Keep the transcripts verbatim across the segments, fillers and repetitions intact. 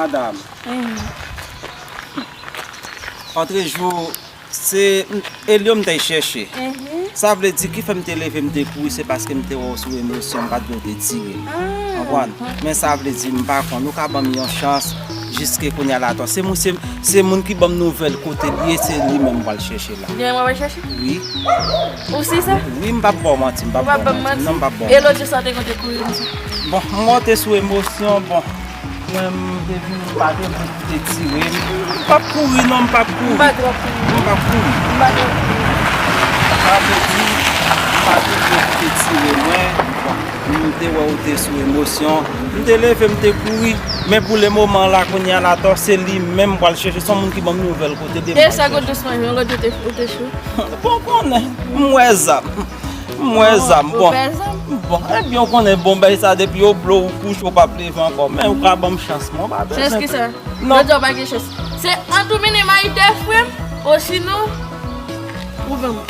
Madam, antrejou, se Elio m t al chèche. Sa vle di, ki fè m te leve, m te kouri, se paske m te wè w sou emosyon, m pa t vle w te tire. Konprann? Men sa vle di, m pa konn, ou ka ban m yon chans, jiske kounye a la atò. Se moun, se, se moun ki ban m nouvèl kote l ye, se li menm m pral chèche la. Li menm w pral chèche? Wi. Ou si sa? Wi, m p ap ba w manti, m p ap ba w manti. Non, m p ap ba w manti. E lòt jou sa w te konte kouri konsa? Bon, m wè w te sou emosyon, bon. Mwen, m te vin, m pa te vle pou te tire m. M p ap kouri, non, m p ap kouri. M pa t ap kouri. M p ap kouri. M pa t ap kouri. Sa vle di, m pa te vle pou te tire mwen. Bon, m te wè w te sou emosyon. M te leve, m te kouri. Men pou le moman la, kounye a la, atò, se li menm m pral chèche. Se yon moun ki ban m nouvèl kote de m pral chèche. E sa, gwo dousman, jan lòt jou te, ou te cho? Bon, konnen, m wè zam. M wè zam, bon. Ou pè zam? Bon, ebyen, ou konnen, bon, bay sa, depi yo blow ou kouche, ou p ap leve ankò. Men ou ka ban m chans, mwen, m pa bezwen. Chans ki sa? Non. Jodi a, ou pa gen chans. Se an tou minim a ide frè m, osinon, ou ban m.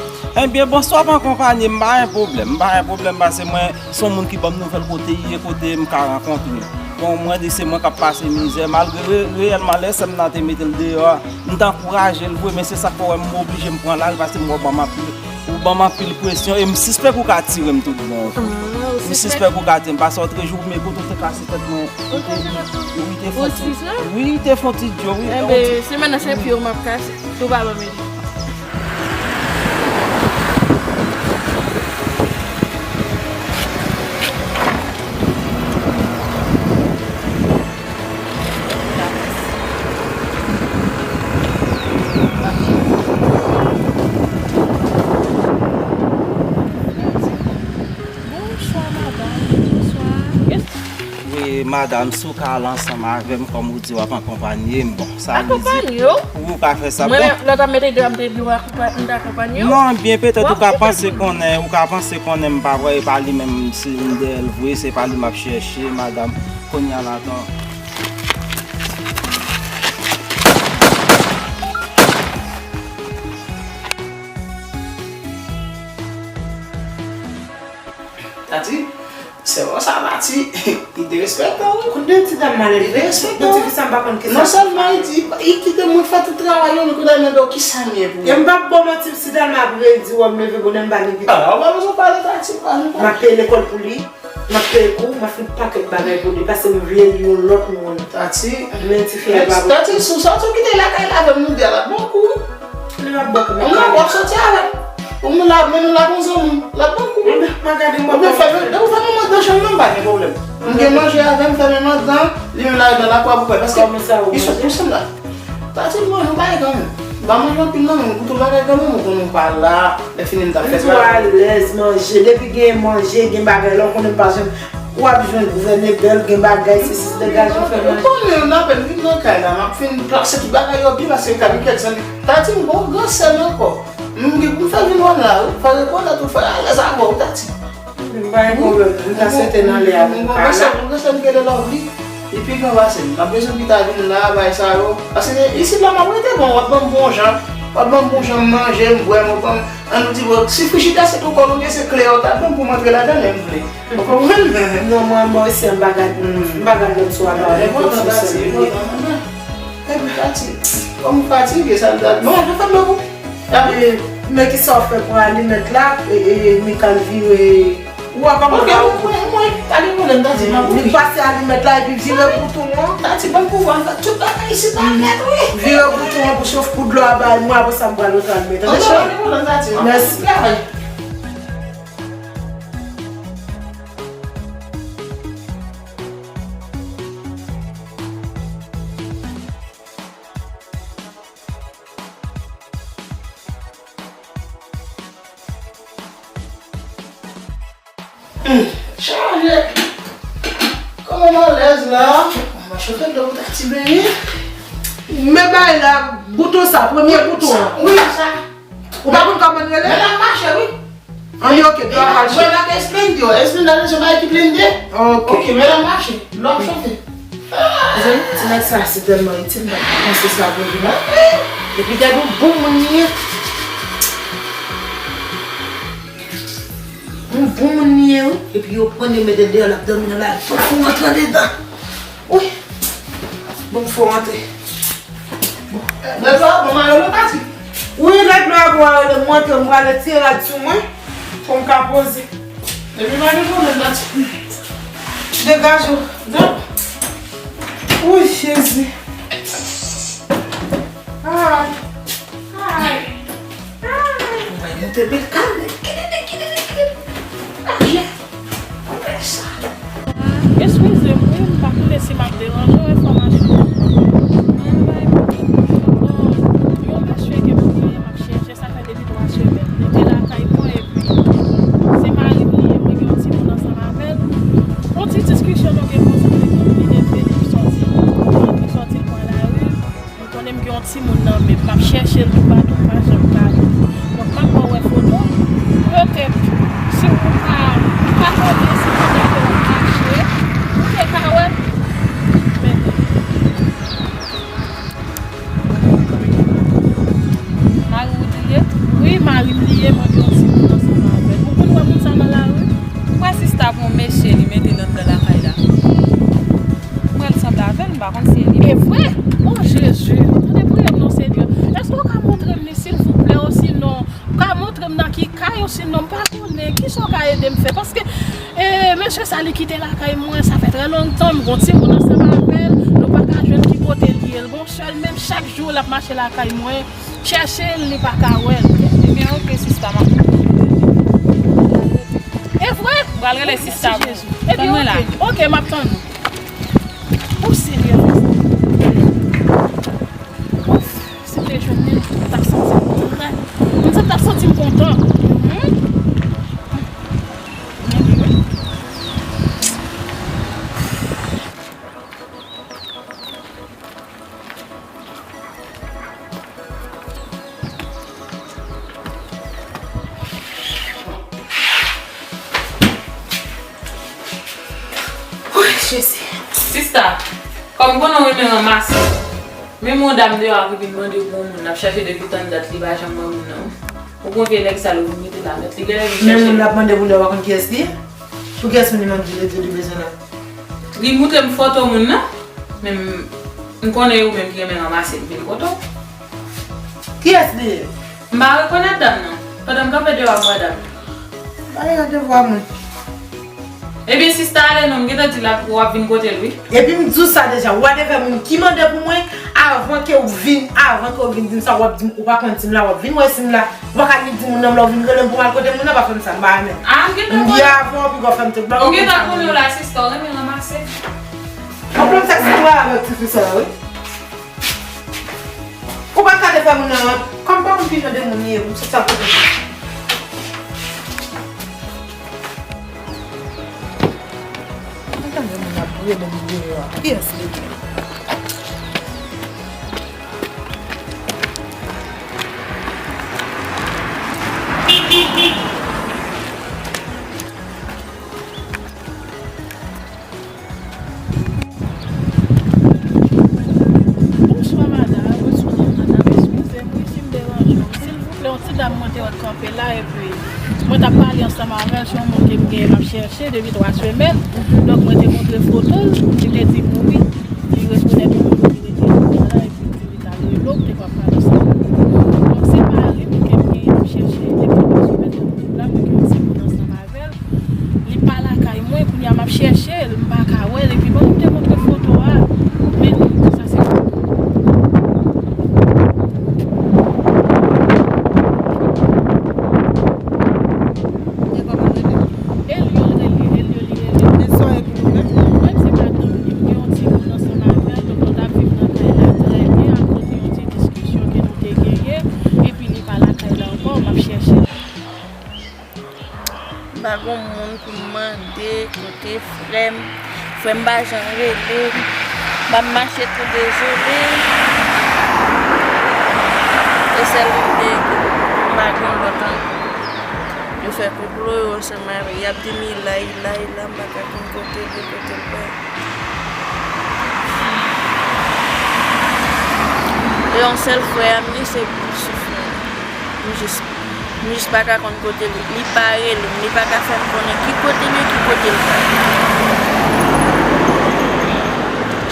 Ebyen, bon, si w ap akonpanye m, m pa gen pwoblèm. M pa gen pwoblèm, paske mwen, se yon moun ki ban m nouvèl kote l ye, kote m ka rankontre l. Bon, mwen di se mwen k ap pase mizè, malgre re-, reyèlman, lè sè m nan te mete l deyò a, m t ankouraje l vre, men se sa k fè w wè m oblije m pran lari, paske m wè w ban m anpil Ou ban m anpil presyon e m sispèk ou ka tire m tout bon. M sispèk ou ka tire m, paske otrejou men kote w te kase tèt mwen. Ou te, wi, te fon ti, wi, te fon ti djo, wi. Enben, se menm nan se pye w m ap kase, si w pa ban m ede. Bonswa, madanm. Bonswa. Wi, madanm, si w ka al ansanm avè m, kòm ou di w ap akonpanye m, bon, sa vle di, akonpanye w? Wi, ou ka fè sa. Mwen menm, lè w t ap mete deyò, m te di w akonpa-, m t akonpanye w? Non, byen petèt ou ka panse konnen, ou ka panse konnen m pa vre, e pa li menm si m dèyè l vre, se pa li m ap chèche, madanm. Kounye a la, tan. Tati, sèman sa Tati, li derespektan wi. Kote ti dam malelve? Li derespektan. Pou ti fi sa m pa konn kisa. Non sèlman li di, li kite mwen fè tout travay yo, men kounye a li mande w kisa m ye pou ou. E m p ap ba w manti, si Dalma ap redi wè m leve bonè m pa gen pitit. Ah, ou pa bezwen pale Tati, pa nou. M ap peye lekòl pou li. M ap peye kou, m ap fè yon pakèt bagay pou li, paske m vle li yon lòt moun. Tati, men ti fi a pa bon. Tati, si w sòti w kite lakay la avè m, nou de a l ap bon kou. Li p ap bon kou. Ou non, w ap sòti avè m. Ou moun la, men nou la kon zanmi, l ap bon kou. Ebyen, m a gade m. Ou fèmen, ou fèmen mandan chanm nan, m pa gen pwoblèm. M gen manje avè m, fèmen mandan, li menm la nan lakou a pou kwè, paske li sot pou sanm la. Tati, m manje yon bagay kanmenm. M pa manje anpil non, men m goute yon bagay kanmenm, ou konnen m pa la. Lè fini m t ap fè travay. M tou alèz manje. Depi gen manje, gen bagay, lè w konnen m pa janm. W ap jwenn gouvène bèl, gen bagay, se si degaje w fè manje. Ou konnen, n apèn vin nan kay la, m ap fin plase tout bagay yo byen, paske m ka gen kèk zanmi. Tati, m gon gran sè m ankò. M gen pou m fè vin wè m la, wi. Fè rekonèt ou, fè alèz avè w, Tati. M pa gen pwoblèm, m ka sete nan lè a pou m ka la. Mwen panse, mwen panse m gen lè lòv li, li pi gran pase m. M ap bezwen pita vin la, bay sa yo. Paske isit la m ap rete, bon, w ap ban m bon jan, w ap ban m bon jan m manje, m bwè, m ap ban m, an nou di, bon, si frijidè se tou kòl ou gen, se kle a w ta ban m pou m antre ladan l lè m vle. Ou konprann? Non, mwen, mwen osi, m pa gad, m pa gad lòt sou a, non, enpòtan, Tati, enpòtan. Epi, Tati, kòm ou fatige, sa m ta, non, nou fè dlo pou. E, men kisa w fè pou alimèt la, e, e, Mika l vire, ou wè kòman sa ou. Mwen, mwen, pa gen pwoblèm, Tati, m ap mouri. Li pase alimèt la epi vire bouton an. Tati, ban m pouvwa m fè tout bagay isit la nèt, wi. Vire bouton an pou chof pou dlo a bay mwen, apre sa m pral otan mwen, tande cheri? Pa gen pwoblèm, Tati, m ap travay. Mèsi. Hum, chaje. Kòman m alèz la? Mwen chofe dlo pou Tati benyen. Men bay la, bouton sa, premye bouton an. Wi, sa. Ou pa konn kòman l rele? Men l ap mache, wi. Ann, ok, dlo a pral chèf. Mwen ap esplende yo. Esplende la, se bagay ki blende. Ok. Ok, men l ap mache. Dlo ap chofe. Mezanmi, ti nèg sa se tèlman itil, m pa t panse sa pou li non. Epi gade yon bon moun li ye. Yon bon moun li ye, wi. Epi yo pran l, yo mete l deyò, l ap dòmi nan lari. Fòk pou rantre andedan. Wi. Bon, fò antre. Bon. Lè sa, bon, mayo nou pati. Wi, lè dlo a bwè, lè m antre, m prale tire rad sou mwen, pou m ka poze. Epi pa gen pwoblèm, pati. Degaje w. Wi, Jezi. Ay. Ay. Ay. Mwen, nou te bèl kanmen. Kilili, kilili, kilili. Ay. Eskize m, wi, m pa konnen si m ap deranje w, enfòmasyon. Bon, yon mesye ke m genyen, m ap chèche, sa fè depi twa semèn. Li te lakay mwen, epi se mari m li ye, mwen gen yon timoun ansanm avè l. Yon ti diskisyon nou gen konsa, li vin leve, li sòti, li sòti, li pran lari. M konnen m gen yon timoun nan men m, m ap chèche l toupatou, m pa janm ka jwenn. Donk, m ap ba w wè foto. Petèt, si w pa, m pa konnen si petèt ke w mache, ou te ka wè l. Men, mari w li ye? Wi, mari m li ye, mwen gen yon timoun ansanm avè l. Ou konn wè moun sa nan lari? Ou wè sista pou yon mesye li mete l anndan lakay la? Mwen, l sanble avè l, m pa konn si e li. E vre? O Jezi, tande priyè m non, Senyè. Èske w ka montre m li, silvouplè, osinon, w ka montre m nan ki kay, osinon, m pa konnen. Kisa w ka ede m fè? Paske, e, mesye sa, li kite lakay mwen, sa fè trè lontan, m gon timoun ansanm avè l, nou pa ka jwenn ki kote l ye. L gon sè l, menm chak jou, l ap mache lakay mwen, chèche l, li pa ka wè l. Ebyen, oke, sista, m ap. E vre? M pral rele sista pou ou. Tann mwen la. Ebyen, oke, oke, m ap tann ou. O Senyè, ouf, si m te jwenn li, m t ap santi m trè, m t ap santi m kontan. Hmm? Men wi. Woy, Jezi. Sista, kòm konnen w renmen ranmase, menm yon dam deyò a ki vin mande pou yon moun, l ap chèche depi tann dat li pa janm wè moun nan. Ou konn vye nèg sa l ou vin mete la nèt, li genlè vin chèche. Men moun l ap mande pou li a, w pa konn kiyès li ye? Pou kiyès moun li mande, li di li bezwen la? Li moutre m foto moun nan, men m, m konnen ou menm ki renmen ranmase, m vin kote w. Kiyès li ye? M pa rekonèt dam nan. Pandan m kanpe deyò a, m wè dam nan. Bay randevou a moun. Ebyen, sista, ale non, m gentan di l ap, w ap vin kote l, wi. Epi m di w sa deja, whatever moun ki mande pou mwen, avan ke w vin, avan ke w vin di m sa, w ap di m, ou pa konn si m la, w ap vin wè si m la. Ou pa ka ni di moun nan m la, ou vin rele m pou m al kote moun nan, pa fè m sa, m pa renmen. Ah, m gentan konnen. M di avan, ou pi gwo fè m tout bagay. Ou gentan konnen w la, sista, w renmen ranmase. Yon pwoblèm sèks mwen avèk tifi sa, wi. Ou pa ka te fè moun nan, kòm pa moun ki jan de moun li ye, pou m sot sa kote. Mwen tande moun ap rele m deyò a. Kiyès li ye? Bonswa, madam. Bonswa, madam. Eskize m, wi, si m deranje w. Silvouplè, yon ti dam mwen te wè kanpe la, epi mwen t ap pale ansanm avè l, se yon moun ke m genyen m ap chèche depi twa semèn. Donk, mwen te montre foto l, li te di m wi, li rekonèt yon moun ki rete nan kay la, epi li di li t al rele w, te pral pale ansanm avè l. Donk, se mari m ke m genyen m ap chèche depi twa semèn, donk, la, mwen gen yon timoun ansanm avè l. Li pa lakay mwen, kounye a m ap chèche l, m pa ka wè l, epi bon, m te montre foto a, men sa se foto. Nèg la pa rele. Elio l rele, Elio li rele. Men sa w ye pou moun nan? Mwen se madanm li, m gen yon timoun ansanm avè l, donk nou t ap viv nan kay la trè byen, akoz de yon ti diskisyon ke nou te genyen, epi li pa lakay la ankò, m ap chèche l. M pa gon moun pou m mande kote frè m. Frè m pa janm rele m. M ap mache tou dezole. E sèl moun m te gen, m pa gen lòt ankò. Yo fè konplo yo ansanm avè l. Y ap di m li la, li la, li la, m pa ka konn kote l ye, kote l pa ye. E yon sèl frè a m ye, se pou l soufri. M jis, m jis pa ka konn kote l ye. Li pa rele m, li pa ka fè m konnen ki kote l ye, ki kote l pa ye.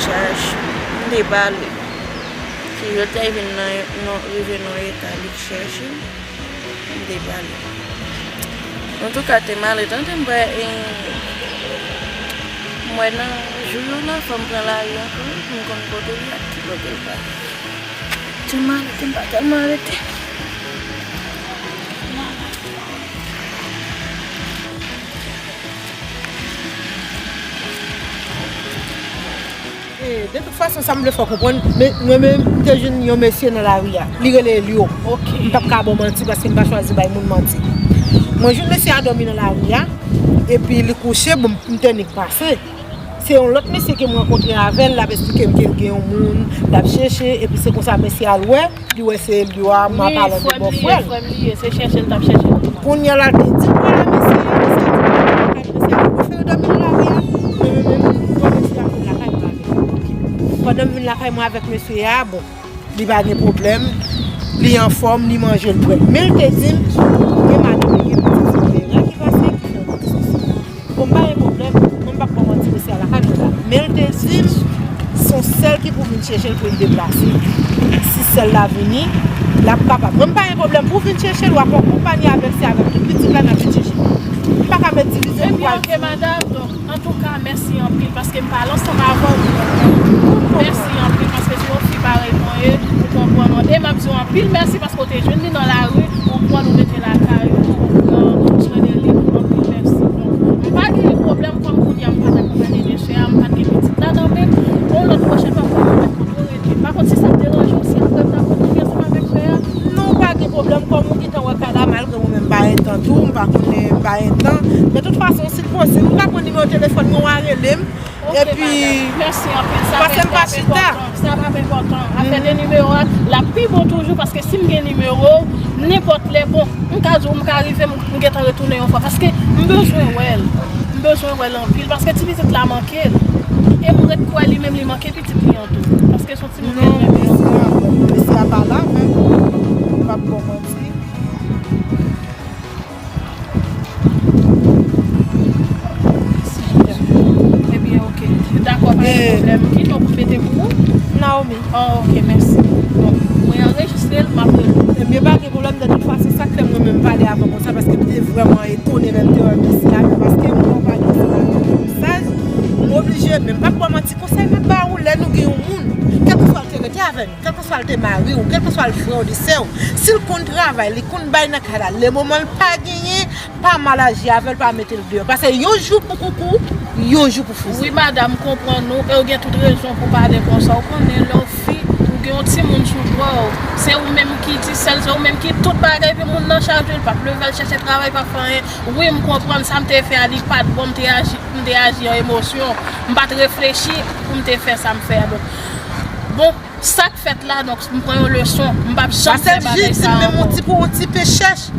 Chaj. M te Depale. Si jodi a li vin nan, nan, rive nan yon eta li k chèche m, m depale. Antouka, te malè, tande m wè, e, m wè nan jou yo la, fò m pran lari ankò, pou m konn kote l ye ak ki kote l pral. Te malè, te m pa tèlman rete. E, de tout fason, sa m vle fè w konprann, men, mwen menm, m te jwenn yon mesye nan lari a. Li rele Elio. Ok. M p ap ka ba w manti paske m pa chwazi bay moun manti. Mwen jwenn mesye a dòmi nan lari a, epi li kouche, bon, m te nik pase. Se yon lòt mesye ke m rankontre avè l, l ap esplike m ke l gen yon moun, l ap chèche, epi se konsa mesye a al wè, li wè se Elio a, m ap pale de bòfrè l. Frè m li ye, se chèche l t ap chèche l. Kounye a la, l te di m, vwala mesye a, mesye a di m, mesye a, ou prefere dòmi nan lari a? Mwen menm, mwen, mwen, mesye a vin lakay mwen avè l. Ok. Pandan m vin lakay mwen avèk mesye a, bon, li pa gen pwoblèm, li anfòm, li manje, l bwè. Men l te di m, gen madanm li gen pitit, se yon erè ki pase, ki fè l pran sòs. Bon, m pa gen pwoblèm. Mwen, m p ap ba w manti, mesye a lakay mwen la. Men l te di m, se yon sè l ki pou vin chèche l pou l deplase. Si sè l la vini, l ap kapab. Mwen, m pa gen pwoblèm pou w vin chèche l, w ap ankonpanye avè l, se avèk tout pitit la n ap vin chèche l. M pa ka met divizyon pou pral. Ebyen, ok, madanm. Donk, antouka, mèsi anpil paske m pale ansanm avè w. Mèsi anpil paske se yon fi parèy mwen ye, ou konprann mwen. E m ap di w anpil mèsi paske w te jwenn li nan lari, ou pran l, ou mete l lakay ou, ou pran swen de li, anpil mèsi. Donk, m pa gen pwoblèm kòm kounye a m pa t akonpanye mesye a, m pa t gen pitit la nan men m. Yon lòt pwochèn fwa, m konn rete. M pa konn si sa ap deranje w, si apre m ta kontinye ansanm avèk frè a. Non, pa gen pwoblèm, kòm ou gentan wè kay la, malgre mwen menm m pa gen tan tou, m pa konnen, m pa gen tan. De tout fason, si l posib, ou ka pran nimewo telefòn mwen, w a rele m. Ok, epi, madanm. Mèsi anpil. Sa pase m pa chita. Sa p ap enpòtan. Afè de nimewo a, l ap pi bon toujou, paske si m gen nimewo w, nenpòt lè, bon, m ka di w, m ka rive, m, m gentan retounen yon fwa, paske m bezwen wè l. M bezwen wè l anpil, paske ti pitit la manke l. E m ret kwè li menm, li manke pitit li an tou. Paske se yon timoun ke l renmen anpil. Non, mesye a, mesye a pa la menm. M p ap ba w manti. Ebyen, ok. Dakò, pa gen pwoblèm. Ki non pou m mete pou ou? Naomi. Oh, ok, mèsi. Bon, mwen anrejistre l, m ap rele w. Ebyen, pa gen pwoblèm, de tout fason, sa k fè mwen menm pale avè w konsa, paske m te vrèman etone lè m te wè mesye a, paske mwen pa gen mesaj, m oblije, men m p ap ba w manti, konsèy m ap ba ou, lè nou gen yon moun, kèlkeswa l te rete avè nou, kèlkeswa l te mari w, kèlkeswa l frè w, li sè w, si l konn travay, li konn bay nan kay la, le moman l pa genyen, pa mal aji avè l, pa mete l deyò. Paske yon jou pou koukou, yon jou pou fouze. Wi, madanm, m konprann ou, e w gen tout rezon pou pale konsa. Ou konnen, lè w fi, ou gen yon timoun sou bra w. Se ou menm ki ti sèl, se ou menm ki tout bagay, epi moun nan chaje, l p ap leve al chèche travay, p ap fè anyen. Wi, m konprann sa m te fè a, li pa t bon, m te aji, m te aji an emosyon. M pa t reflechi pou m te fè sa m fè a. Donk, bon, sa k fèt la, donk, m pran yon leson. M p ap janm fè bagay sa ankò. Pasèl jis di m menm yon ti pou yon ti pe chèch.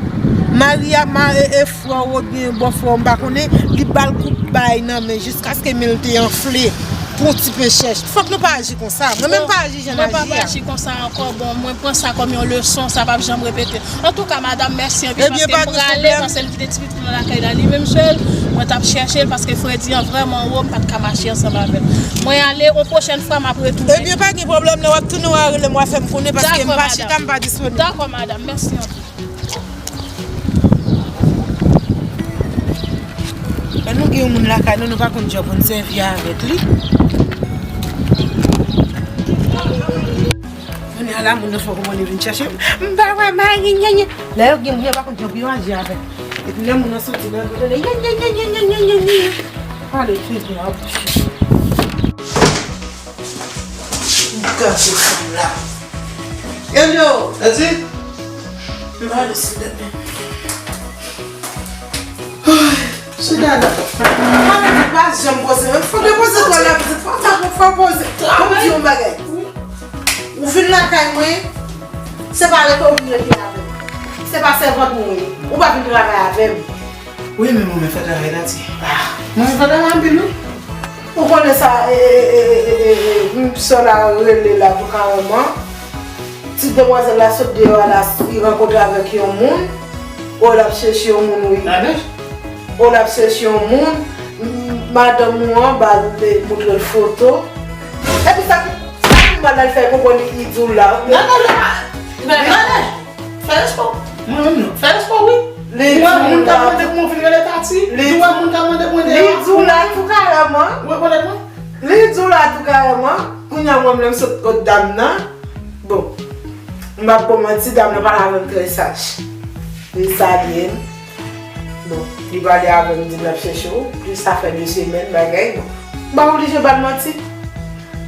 Mari a, ma, e, e frè w oubyen bòfrè w, m pa konnen, li ba l kout bay nan men jiskaske men l te anfle pou yon ti pe chèch. Fòk nou pa aji konsa. Mwen menm pa aji jan n aji a. Mwen p ap aji konsa ankò. Bon, mwen pran sa kòm yon leson, sa p ap janm repete. Antouka, madanm, mèsi anpil paske m prale, paske m kite ti pitit mwen lakay la li menm sèl. Mwen t ap chèche l paske fredi an vrèman wo, m pa t ka mache ansanm avè l. Mwen ale, yon pwochèn fwa, m ap retounen. Ebyen, pa gen pwoblèm, lè w ap tounen, w a rele m, w a fè m konnen paske m pa chita, m pa disponib. Dakò, madanm, mèsi anpil. Lè nou gen yon moun lakay nou, nou pa konn jan pou n sèvi avèk li. Kounye a la, moun nan fò konprann li vin chèche m. M pa wè mari, nyenyen. Lè yo gen moun, yo pa konn jan pou yo aji avè l. Epi lè moun nan soti nan yo, tande, nyenyen. Pale, tande, a bouch. M gade fanm la. Hello! Eti? M pale sou dèmen. Sou dèmen. Mwen di pa janm poze. Fò de poze twò la, pitit. Fò, fò, fò poze. Fò m di yon bagay. Ou vin lakay mwen, se pa rete ou vin rete avè m. Se pa sèvant mwen ye. Ou pa vin travay avè m. Wi, men mwen fè travay la, ti. Ah, mwen fè travay anpil, wi. Ou konnen sa, e, e, m sè la rele la pou kareman. Ti demwazèl la sot deyò a la, li rankontre avèk yon moun. O, l ap chèche yon moun, wi. Ladan? O, l ap chèche yon moun. M, madanm ou an, ba l, moutre l foto. Epi sa ki, sa ki Mal al fè konprann li di w la. Nan, nan, nan. Nan, nan. Fè respè w. Mwen menm non. Fè respè w, wi. Li di w la. Ou wè moun k ap mande pou mwen vin rele Tati? Ou wè moun k ap mande pou mwen deyò? Li di w la tou karèman. Ou rekonèt mwen? Li di w la tou karèman. Kounye a mwen menm sot kot dam nan. Bon. M p ap ba w manti, dam nan pale avè m trè saj. Li salye m. Bon, li pale avè m, di l ap chèche w. Plis sa fè de semèn, bagay, bon. M pa oblije ba l manti.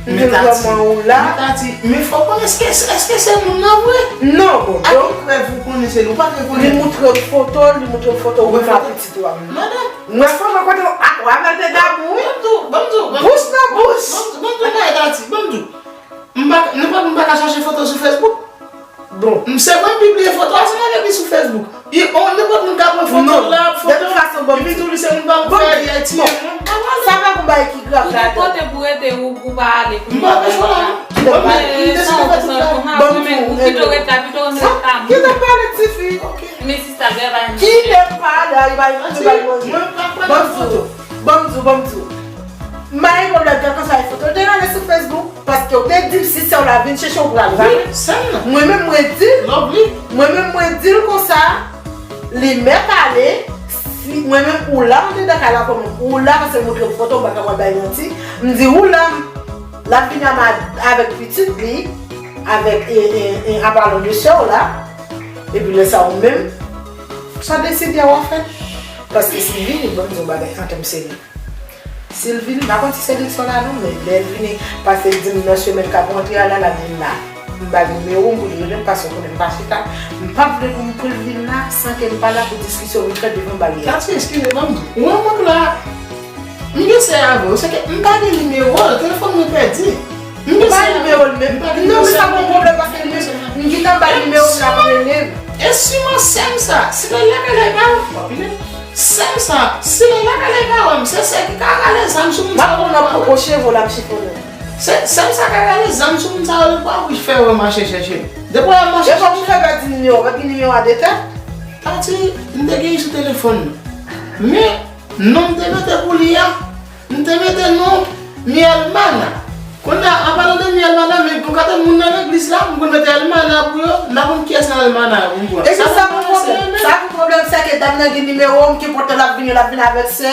M di l vrèman ou la. Men Tati, men fò w konnen èske, èske se moun nan vre? Non, bon, donk, ki prèv ou konnen se li? Ou pa t rekonèt li? Li moutre m foto, li moutre m foto, ou wè pitit ou a. Madanm. Mwen fò mwen kote a, ou avè l te damou, wi. Ban m di w, ban m di w, ban m di w. Bouch nan bouch. Ban m di w, ban m di w, Tati, ban m di w. M pa, nenpòt moun pa ka chache foto sou Facebook. Bon. M, se vre m pibliye foto a, se m avè li sou Facebook. I, on, nenpòt moun ka pran foto la, foto, epi tou li se moun pa m fè, li ap tiye mwen. M pa prale. Sa pa gon bagay ki grav ladan. Ou gen kote pou rete, ou, ou pa ale pou. M pa bezwen la. M deside fè tout la. Bon, m di w, pito ret la, pito ret la. Kite m pale, tifi. Men sista, bè pa. Kite m pale, ay, bay, bay manje. Mwen pa pale foto. Bon, m di w, bon, m di w. M pa gen pwoblèm, kèlkeswa e foto, te rale sou Facebook, paske w te di m si sè w la vin chèche w pral, pa vre? Wi, sè m nan. Mwen menm mwen di l, mwen menm mwen di l konsa, li mèt ale, si, mwen menm ou la andedan kay la kòman, ou la paske l montre m foto, m pa ka pral bay manti, m di ou la, l ap vini a mad-, avèk pitit li, avèk, e, e, e, an palan de sè w la, epi lè sa ou menm, sa w deside a w ap fè, paske si l vini, ban m di w bagay, an tèm serye. Si l vini, m pa konn si se leksyon la non, men lè l vini, paske l di m nan semèn k ap rantre a la, l ap vin la. M ba l nimewo m pou l rele m, paske w konnen m pa chita. M p ap vle pou m, pou l vin la san ke m pa la pou diskisyon vin fèt devan baryè. Tati, eskize, ban m di w. Ou wè moun la, m gen sè avè w, se ke m pa gen nimewo l, telefòn mwen pèdi. M gen sè avè w. Ou pa gen nimewo l menm? Non, men sa pa yon pwoblèm, paske li menm, m gentan ba l nimewo m, l ap rele m. E siman sè m sa, si l al lakay la, li pa wè m. Sè m sa, si l al lakay la, li pa wè m, se sè ki ka rale zam sou moun sa yo. M ap pran nan poko cheve w, l ap chifonnen. Se, sè m sa ka rale zam sou moun sa yo, li pa wè fè wè mache chèche. Depi w ap mache chèche. E kòman w fè pèdi nimewo, w pa t gen nimewo a de tèt? Tati, m te gen li sou telefòn nan. Men, non m te mete pou li a, m te mete non Miel Mana. Kounye a, an palan de Miel Mana, men gon kantite moun nan legliz la, m konn mete El Mana pou yo, m pa konn kiyès nan El Mana yo pou m pran. Epi sa pa pwoblèm, sa pa pwoblèm, sèke dam nan gen nimewo m, kenpòt lè l ap vini, l ap vini avèk sè,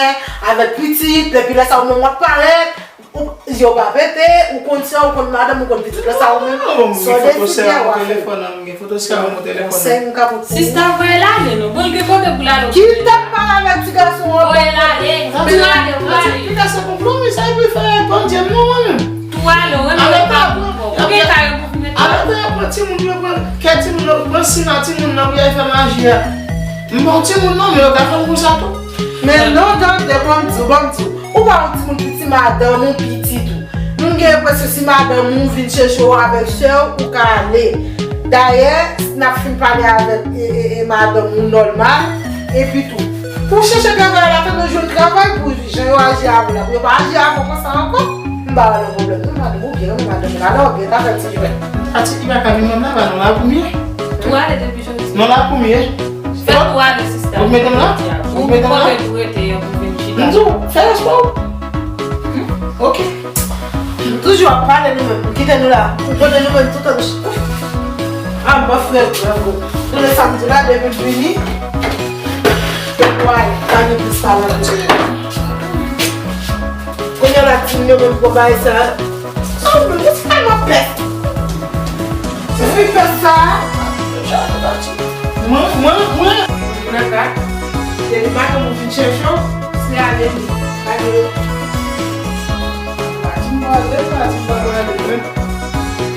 avèk pitit, epi lè sa ou menm w ap parèt, ou, je w pa pete, ou konn sè, ou konn madanm, ou konn pitit, lè sa ou menm, sa w deside a w ap fè. Foto sè a, mwen telefòn nan. Konsèy m ka pote pou ou. Sista, voye l ale non. Bon, l gen kote pou l ale. Kite m pale avèk ti gason an. Voye l ale. Tou ale, ou ale. Ti gason konprann, men sa li fè pandye m non, mwen menm. Tou ale, ou renmen l pa bon. Ou gen kay pou fini. Alò, y ap pran timoun, yo pran kè timoun, yo pran sina timoun nan pou y al fè maji a. M pa yon timoun non, men yo ka fè m konsa tou. Men non, tande, ban m di w, ban m di w. Ou pa yon timoun piti, madanm ou pitit ou. M gen enpresyon si madanm ou vin chèche w avèk sè w, ou ka ale. Dayè, n ap fin pale avèk, e, e, e, madanm ou nòmal, epi tou. Pou chèche travay la, tann ou jwenn travay pou jan yo aji avè w la, pou yo pa aji avè w konsa ankò. M pa wè nan pwoblèm non, madanm ou byen, wi, madanm ou la, lè w byen, ta fè ti jwèt. Ati, li pa ka vin menm la, ba non, la pou m ye. Tou ale depi jodi. Non, la pou m ye. Fè tou ale, sista. Ou mete m la? Ou mete m la? Ou konnen tou rete, yo pou vin chita. M di w, fè respè w. Hmm? Ok. Nou toujou ap pale nou menm, kite nou la. Ou konnen nou menm tout tan. Ah, m pa frè, bravo. Konnen sa m di la, depi l vini, yo pou ale. Pa gen plis pale ankò. Kounye a la, ti m yo menm pran bagay sa. Oh, men, se tèlman pès. Ou fin fè sa. Mwen, mwen, mwen. Nan ka, depi madanm ou vin chèche w, se ale li. Pa gen pati m prale, pati m pa prale.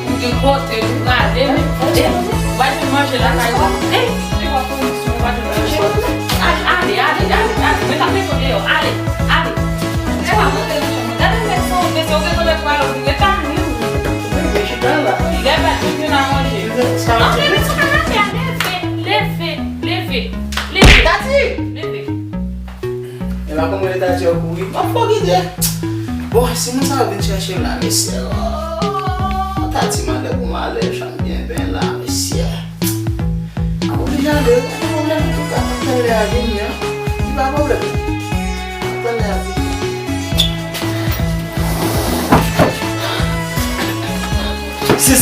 Ou gen kote pou prale, men. Ou pa jwenn manje lakay ou. Ey, ou pa jwenn manje. Ale, ale, ale, ale, ale. Men pa mete w deyò. Ale, ale. Epa, monte nan chanm. Gade nèg sa w, mesye, ou gen kote pou prale, ou gen pa menm. Li gen pa jwenn a manje. Antre, men sa pa ka fè a, leve, leve, leve, leve. Tati! Leve. E pa konn mwen Tati yo kouri. M ap fò kite. Bon, si moun sa yo vin chèche m la, mesye. Oh, Tati mande pou m ale, chanm byen ben la, mesye. M ap oblije ale, pa gen pwoblèm, antouka, m ap tann lè a vini an. Li pa pwoblèm. M ap tann lè a vini.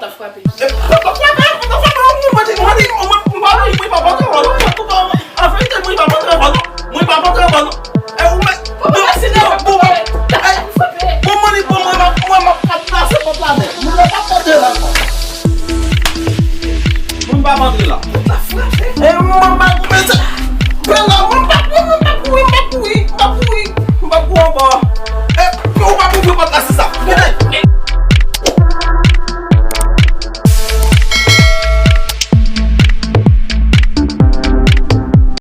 T ap frape.